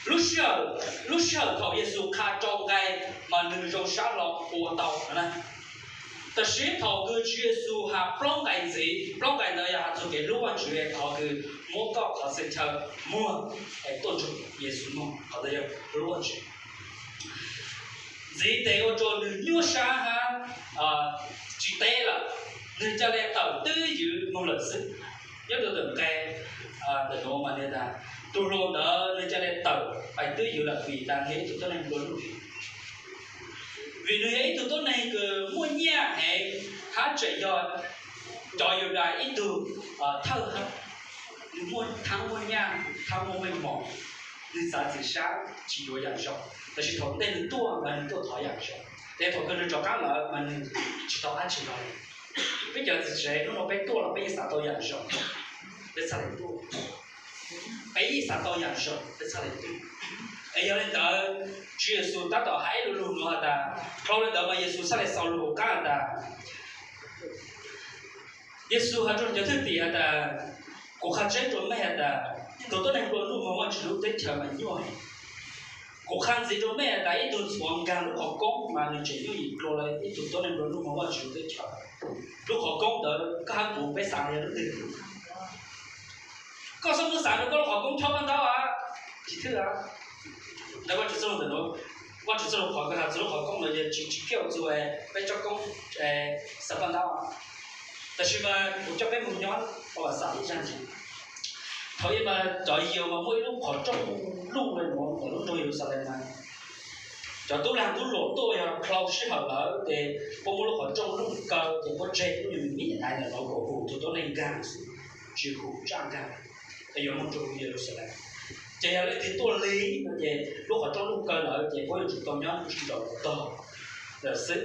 Lub sij hawm, lub sij hawm thaum Yexus qha rau nqai mas nws zoo sab hlo ua tau na. Tab sis thaum kws Tswv Yexus has plaub nqai ntxiv, plaub nqai ntawd yog has txug kev hlub Vajtswv, qhov kws muab koj qhov txhia chaw muag es tuaj nrug Yexus moog, qhov ntawd yog hlub Vajtswv. Ntxiv tes ua rua nwg nyuaj sab hab tsis teb lawm, nwg ca le tawm twb ywv moog lawm xwb. Nyob rua ntawm nqe ntawm nuav mas nwg tas, tug hluas ntawd nwg ca le tawm pais twb ywv lawm vim tas nwg yog ib tug tuab neeg nplua nuj heev. Vim nwg yog ib tug tuab neeg kws muaj nyaj heev hab tseem yog cov Yudas ib tug thawj hab, nwg muaj thaab muaj nyaj thaab muaj meej mom, nwg txav txim sab tsis yuav yaam zoo. Tab sis thaum ntej nwg tuaj mas nwg tuaj thov yaam zoo, tes thaum kws nwg rov qaab lawm mas nwg tsis tau dab tsi lawm. Peb cov txiv tsev hnub no peb tuaj los peb yeej xav tau yaam zoo, peb txhaj le tuaj. Peb yeej xav tau yaam zoo peb txhaj le tuaj. Es yog le ntawd, Tswv Yexus tab tom has ib lo lug nuav has tas, dhau le ntawd mas Yexus txhaj le xaus lug hauv qab has tas, Yexus has rua cov thwj tim has tas, kuv qha tseeb rua mej has tas, ib tug tuab neeg nplua nuj moog Vajtswv lub teb chaws mas nyuaj heev. Kuv qha ntxiv rua mej has tas, ib tug ntxhuav nkaag lub qhov koob mas nwg tseem yooj yim dlua le ib tug tuab neeg nplua nuj moog Vajtswv lub teb chaws. Lub qhov koob ntawd koj hab kuv peb xaav yog lub twg? Koj xaav muab xaav rua koj lub qhov koob chob paj ntaub a, tsis thwj a. Ntawm Vajtswv txuj lug ntawm nuav, Vajtswv txuj lug qhov kws has txug lub qhov koob nuav yog tsis, tsis kiaj txug peb tsob koob xaav paj ntaub. Tab sis mas kuv coj peb moog nyob ua xav ib zag ntxiv. Thaum ub mas cov Yudais mas muaj ib lub qhov rooj luj le nuav ntawm lub nroog Yeluxalees na. Cov tub laag tub luam tuaj yog dlau sij hawm lawm tes puab muab lub qhov rooj luj kaw tes puab tseg lub nyuas mis mis ntawm nuav kom hum tug tuab neeg nkaag xwb, tsis hum tsaj nkaag, es yuav moog rua Yeluxalees. Ces yog leej twg tuaj lig no ces lub qhov rooj luj kaw lawm ces puab yuav tsum tau nyob nraum tog lawm xwb.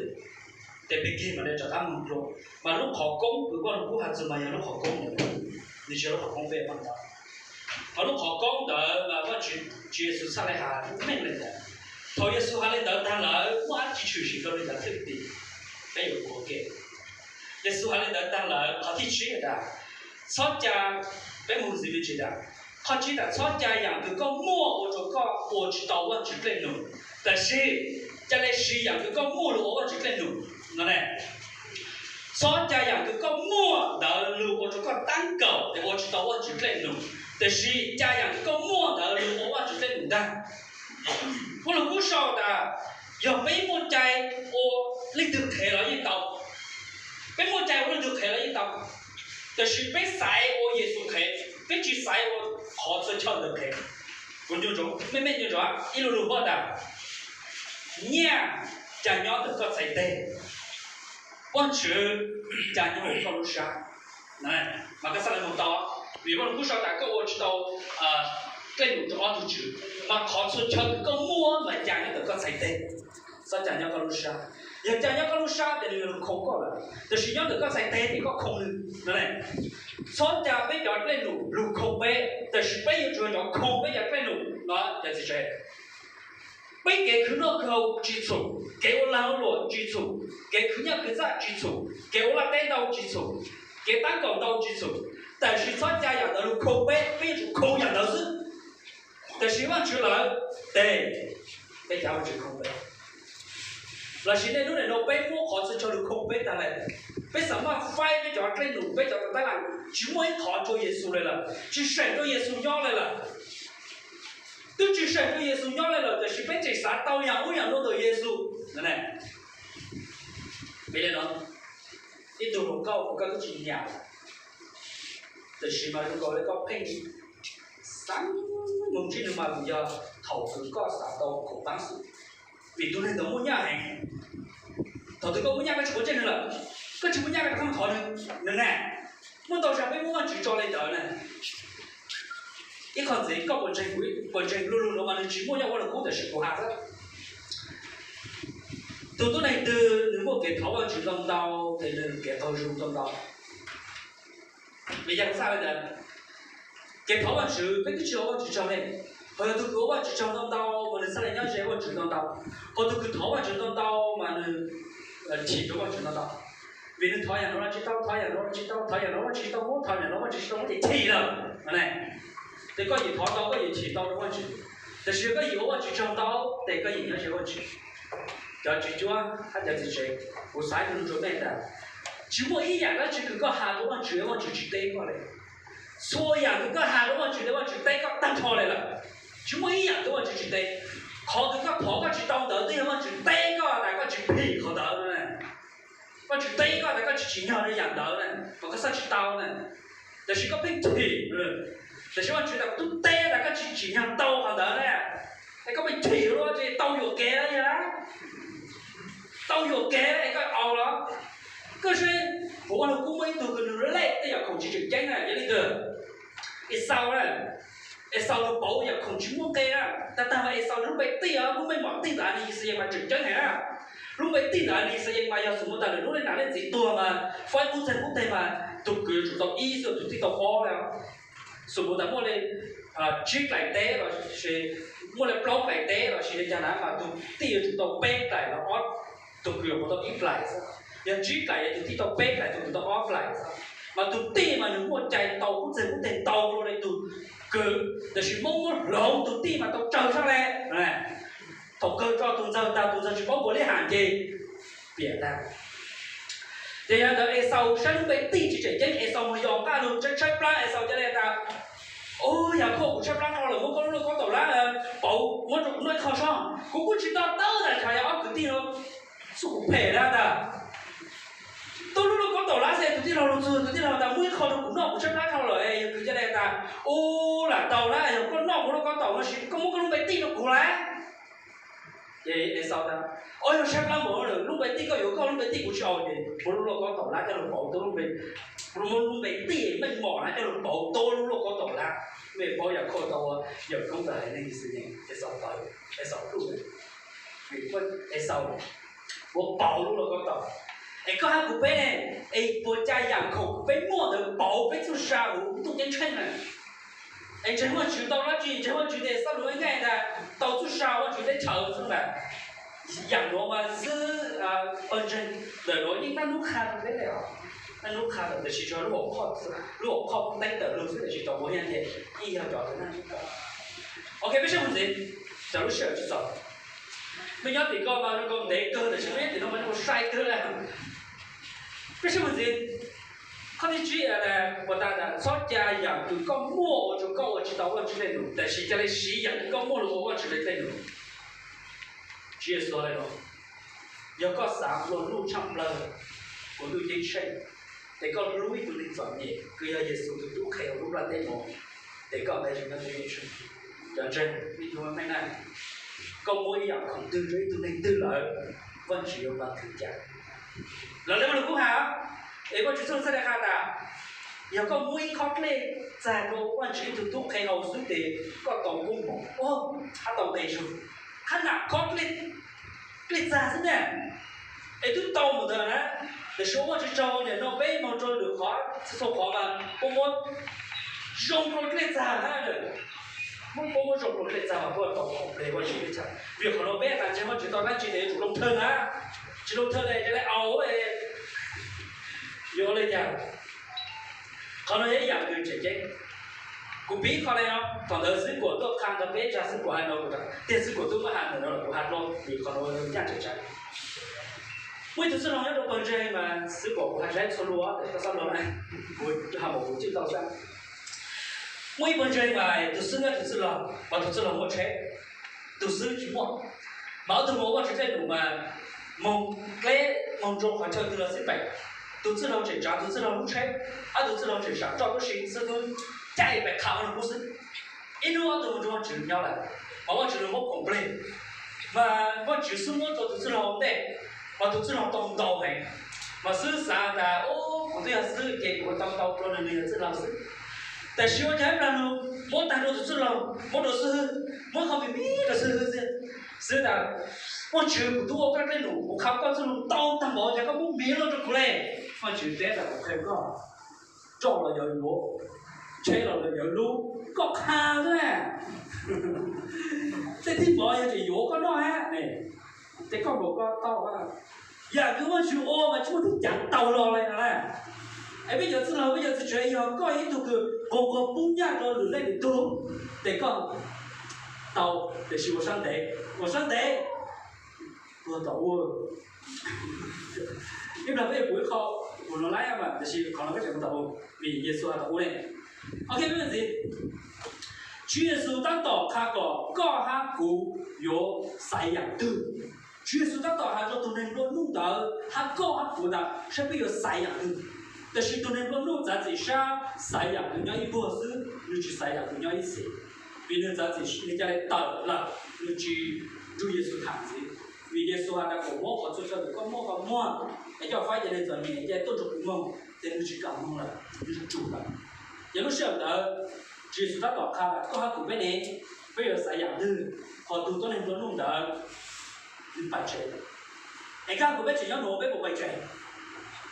Tes pig kig mam le rov qab moog dlua. Mas lub qhov koob kws Vajluskub has txug mas yog lub qhov koob ntawd, nws tsis yog lub qhov koob peb paj ntaub. Mas lub qhov koob ntawd mas Vajtswv, Tswv Yexus txhaj le has meej le ntawd. Thaum Yexus has le ntawd taag lawm muaj dlaab tsi tshwm sim rua nwg cov thwj tim? Peb yuav ua ke. Yexus has le ntawd taag lawm qhov thib tsib tas, txhob ca Peb mus ntxiv me ntsis tas, qhov tsib tas, txhob ca yam kws koj muaj ua rua koj ua tsis tau Vaajtswv dlej num, tab sis ca le siv yam kws koj muaj lug ua Vaajtswv dlej num no ne. Txhob ca yam kws koj muaj ntawd lug ua rua koj taab kaum tes ua tsis tau Vaajtswv dlej num, tab sis ca yam kws koj muaj ntawd lug ua Vaajtswv dlej num ntag. Puab lug kub sau tas, yog peb muaj cai ua leej twg qhev los yeej tau, peb muaj cai ua leej twg qhev los yeej tau, tab sis peb xaiv ua Yexus qhev, peb tsis xaiv ua qhov txhua chaw ntawd qhev. Kuv nco ntsoov, meej meej nco ntsoov ib lu lug huaj tas, nyiaj ca nyob ntawm koj txhais teg, Vaajtswv ca nyob huv koj lub sab. Mas koj xaav le moog tau, vim Vaaj Lug Kub sau tas koj ua tsis tau dlej num rua ob tug tswv, mas qhov txhua chaw kws koj muaj mas ca nyob ntawm koj txhais teg, txhob ca nyob koj lub sab. Yog ca nyob koj lub sab tes nwg lug khoo koj lawm, tab sis nyob ntawm koj txhais teg tes koj khoo nwg no ne. Txhob ca peb cov dlej num lug khoo peb, tab sis peb yuav tsum yog cov khoo peb cov dlej num no cov txiv tsev. Peb kev khwv noj khwv haus tsis txhum, kev ua lag ua luam tsis txhum, kev khwv nyaj khwv txaj tsis txhum, kev ua laj teb ntau tsis txhum, kev taab kaum ntau tsis txhum, tab sis txhob ca yam ntawd lug khoo peb, peb yuav tsum khoo yam ntawd xwb. Tab sis Vaajtswv lawm tes peb cav Vaajtswv khoo peb. Lossis niaj hnub nim no peb muab qhov txhua chaw lug khoo peb tag lawm, peb xaav maj faib peb cov dlej num, peb cov tab laj, tsis muaj ib qhov rua Yexus le lawm, tsis seem rua Yexus nyob le lawm. Twb tsis seem rua Yexus nyob le lawm, tab sis peb tseem xav tau yam ub yam nuav ntawm Yexus. Ib tug hluas nkauj koj twb tsis nyiam, tab sis mas zoo nkaus le koj pheej xav moog ntsib nwg mas yog thaum kws koj xav tau khoom taab xwb, vim tug neeg ntawd muaj nyaj heev. Thaum twg koj muaj nyaj koj tsis quav ntsej nwg lawm, koj tsis muaj nyaj koj rov qab thov nwg, nwg ne. Muaj ntau zag peb muab Vaajtswv tso le ntawd na. Ib qho ntxiv, koj puas ntseeg, puas ntseeg lu lug nuav mas nwg tsis muaj nyob Vaaj Lug Kub tab sis kuv has xwb. Tug tuab neeg twg nwg muaj kev thov Vaajtswv ntau ntau tes nwg kev qaug zug ntau ntau. Vim yog txhaj le ntawd, kev thov Vaajtswv peb twb tsis ua Vaajtswv tsaug ne. Ho yog tug kws ua Vaajtswv tsaug ntau ntau mas nwg txhaj le nyob ze Vaajtswv ntau ntau. Ho tug kws thov Vaajtswv ntau ntau mas nwg chim rua Vaajtswv ntau ntau. Vim nwg thov yam nuav los tsis tau, thov yam nuav los tsis tau, thov yam nuav los tsis tau muab, thov yam nuav los tsis tau muab ces chim lawm no ne. Tes koj yeej thov tau, koj yeej chim tau rua Vaajtswv, tab sis koj yeej ua Vaajtswv tsaug ntau tes koj yeej nyob ze Vaajtswv. Cov tswv cuab hab cov txiv tsev, kuv xav nug rua mej tas, tsis muaj ib yam dab tsi kws koj has rua Vaajtswv, Vaajtswv tsis teb koj le. Txhua yam kws koj has rua Vaajtswv tes Vaajtswv teb koj tag nrho le lawm. Tsis muaj ib yam kws Vaajtswv tsis teb. Qhov kws koj thov koj tsis tau ntawd twb yog Vaajtswv teb koj tas koj tsis phim qhov ntawd. Vaajtswv teb koj tas koj tsis tsim nyog rua yam ntawd na, mas koj xav tsis tau na. Tab sis koj pheej chim, tab sis Vaajtswv tas kuv twb teb tas koj tsis tsim nyog tau qhov ntawd na. Es koj pheej chim lawm ces tau yuam kev lawm, tau yuam kev es koj au los. Koj saib, hauv Vaaj Lug Kub muaj ib tug kws nwg lej tej yam khoom tsis tseem ceeb na, yog leej twg? Esau na. Esau lug pauv yam khoom tsis muaj nqe na. Tag tag mas Esau lub npe tij, lub meej mom tij ntawm Yixayees mas tseem ceeb heev na. Lub npe tij ntawm Yixayees mas yog xum mus tas lwm hnub leej nam leej txiv tuag mas faib qub txeeg qub teg mas tug kwv tsum tau ib xwb, tug tij tau ob le. Xum mus tas muaj le tsib dlaim teb lossis muaj le plaub dlaim teb lossis le caag na mas tug tij yuav tsum tau peb dlaim los ob, tug kwv yuav tau ib dlaim xwb. Yog tsib dlaim yog tug tij tau peb dlaim, tug kwv tau ob dlaim xwb. Mas tug tij mas nwg muaj cai tau qub txeeg qub teg ntau dua le tug kwv, tab sis Moob muab hloov tug tij mas tau tsawg zog le. Thaum kawg tso tug ntxawg tag, tug ntxawg tsis paub npuav li has ces piam tag. Ces yog ntawd Esau saib lub npe tij tsis tseem ceeb, Esau mus yos nqaj lug tshaib tshaib plab, Esau ca le tas, Ub, Yakhauj, kuv tshaib plab dhau lawm, muab koj lub lauj kaub taum lab pauv muab rua kuv noj ib qho soj. Kuv kuj tsis to taub tas tsam yog ob kwv tij no xub kuv phem lawm tas. Tub lub lauj kaub taum lab xwb, tug tij laug lug txug, tug tij laug tas muab ib qho rua kuv noj, kuv tshaib plab dhau lawm. Yog kwv ca le tas, Ub, lam tau na, yog koj noj kuv lauj kaub taum no sis koj muab koj lub npe tij rua kuv lawm. Ces Esau tas, Ob, yog tshaib plab npaum no lawm, lub npe tij koj yuav koj, lub npe tij kuv tsis au. Ces muab lub lauj kaub taum lab coj lug pauv tub lub npe, muab lub npe tij meej mom na coj lug pauv tub lub lauj kaub taum lab. Mej paub Yakhauj tau ua yawm koob ntawm haiv neeg Yixayees, Esau tawv, Esau pluj, Esau ua pauv lub lauj kaub taum. Es koj hab kuv peb ne, es puas ca yam khoom kws peb muaj ntawd pauv peb txuj sa huv ntuj ceeb tsheej na? Es ntseeg Vaajtswv tau dlaab tsi? Ntseeg Vaajtswv tes xab lug ib nqaij tas tau txuj sa Vaajtswv teb chaws xwb ntag. Yam nuav mas xwb, pawg ntseeg ntawm nuav yeej dlaab nub qha rua peb le os. Naj Nub qha tawm tab sis tso lub hauv qhoj teeb tawm lug xwb tab sis tau ua ib yam ces yeej yog cov tus naj nub tau. Ok, peb saib mus ntxiv, cov lub sij hawm tsis txaus. Mej nyob tim ko mas zoo nkaus ntev kawg tab sis mej nyob tim no mas zoo nkaus sai kawg lawm. Peb saib mus ntxiv, qhov thib tsib, puas tas tas txhob ca yam kws koj muaj ua rua koj ua tsis tau Vajtswv dlej num tab sis ca le siv yam kws koj muaj los ua Vajtswv dlej num. Tswv Yexus hais no, yog koj xav nplua nuj tshaj plawg kuv ntuj ceeb tsheej, ces koj hlub ib tug neeg txom nyem kws yog Yexus tus tub qhe hauv lub nplaj teb no, ces koj ntaiv zog nyob teb chaws. Cov ntseeg ib tug me na, koj muab ib yam khoom twg rau ib tug neeg twg lawm, Vajtswv yuav npaj khwv ca. Los le muaj lug kub has, es Vajtswv txuj txhaj le has tas, yog koj muab ib khob dlej txag rau Vajtswv ib tug tub qhe hauv xwb ces koj tau koob hmoov, hab tau nqe zug, hab nam khob dlej txag xwb na. Es twb tau mus ntawd na, tab sis ua Vajtswv tsaug niam no peb moog rua lwm qhov txhua qhov mas puab muab zoo rau dlej txag na. Puab muab zoo rau dlej txag mas puab tau khoom pleg Vajtswv teb chaws. Vim qhov no peb tas ntseeg Vajtswv tau dlaab tsi tes yuav tsum loo thawj na, tsis loo thawj tes ca le au, yuav le cas? Qhov no yog ib yam kws tseem ceeb. Kuv piv qhov le no, thaum ntawd Xib Kuam tuaj qha ntawd peb tsa Xib Kuam hais no kuv tas tiag, Xib Kuam twb muab has ntawm no los kuv has dlua vim qhov no nyaj tseem tsawv. Muaj ib tug txwj laug nyob rau pawg ntseeg mas Xib Kuam kuv has dlaib txhua lug, koj xab lug na, kuv has mas kuv cwj tau xab. Muaj ib pawg ntseeg mas tus xib hwb tus txwj laug, mas tus txwj laug muaj tsheb, tus xib hwb tsis muaj. Mas ob tug mus ua Vajtswv dlej num mas moog dleb moog rau qhov chaw twg los xij peem, tus txwj laug tseem tsaav tus txwj laug lub tsheb, hab tus txwj laug tseem sam roj tub si xwb, caij pem qha ua lug kub xwb. Ib hnub ob tug mus nrug Vajtswv nyob lawm, mas Vajtswv lug muab khoom pleg, mas Vajtswv xub muab rau tus txwj laug ntej, mas tus txwj laug tau ntau heev. Mas xib hwb xav tas, kuv twb yog xib hwb ces kuv tau ntau dlua nwg, nwg yog txwj laug xwb. Tab sis ua cas ib plag nug muab taag rau tus txwj laug, muab rau xib hwb, muab qhov me me rau xib hwb xwb. Xib hwb tas, Vajtswv, kuv twb ua koj dlej num, kuv qha koj txuj lug ntau taag npaum, cas koj muab me lug rau kuv le? Vajtswv teb tas, kuv qha koj, roj los yuav yuav, tsheb los yuav lub, koj qha xwb na. Tej thib mov yog tseem yuav koj noj hab, ces koj nkaus koj tau. Yam kws Vajtswv ua mas tsis muaj tug caav tau los le no na. Es peb cov txwj laug, peb cov txiv tsev, yog koj ib tug kws nqua nqua pub nyaj rau lwm leej lwm tug, ces koj tau, tab sis ua sab ntev, ua sab ntev, puag tom ub. Ib plag peb yuav pum ib qho, pum no laib mas, tab sis qhov no peb tseem puag tom ub, vim Yexus has tom ub ne. Ok, peb ntxiv. Tswv Yexus tab tom qha kom koj hab kuv yuav xaiv yam twg. Tswv Yexus tab tom has rau tug neeg nplua nuj ntawd hab koj hab kuv ntawd saib peb yuav xaiv yam twg. Tab sis tug neeg nplua nuj txav txim sab xaiv yam kws nyob ib vuag xwb, nwg tsis xaiv yam kws nyob ib txhis. Vim nwg txav txim, nwg ca le tawm lawm, nwg tsis nrug Yexus tham ntxiv. Vim Yexus has tas kom muab qhov txhua chaw kws koj muaj, koj muag, es coj faib cov neeg txom nyem, es ca tuaj nrug kuv moog, ces nwg tsis kam moog lawm, nwg tsum lawm. Yog lub sij hawm ntawd, Tswv Yexus tab tom qha koj hab kuv peb ne, peb yuav xaiv yam twg, qhov tug tuab neeg nplua nuj ntawd nwg pais tsev, es koj hab kuv peb tseem nyob nuav peb puas pais tsev?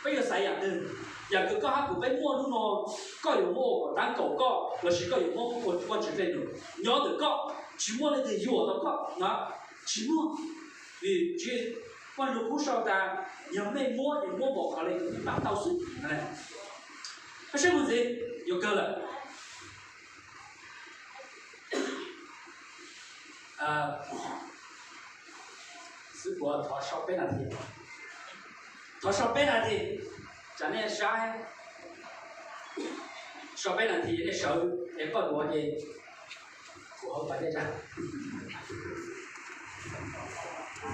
Peb yuav xaiv yam twg? Yam kws koj hab kuv peb muaj hnub no, koj yuav muab ua kom taab kaum koj lossis koj yuav muab ua Vajtswv dlej num nyob ntawm koj, tsis muaj leej twg yuam tau koj na, tsis muaj. Vim Vajluskub sau tas, yog mej muab, yog muab npaum qhov le kws mej paab tau xwb. Peb saib mus ntxiv, yuav kawg lawm. Xib Kuam thov sau peb nas this, thov sau peb nas this, tsam nej saib, sau peb nas this nej sawv es koj duav ces kuv hauv pas dej tag.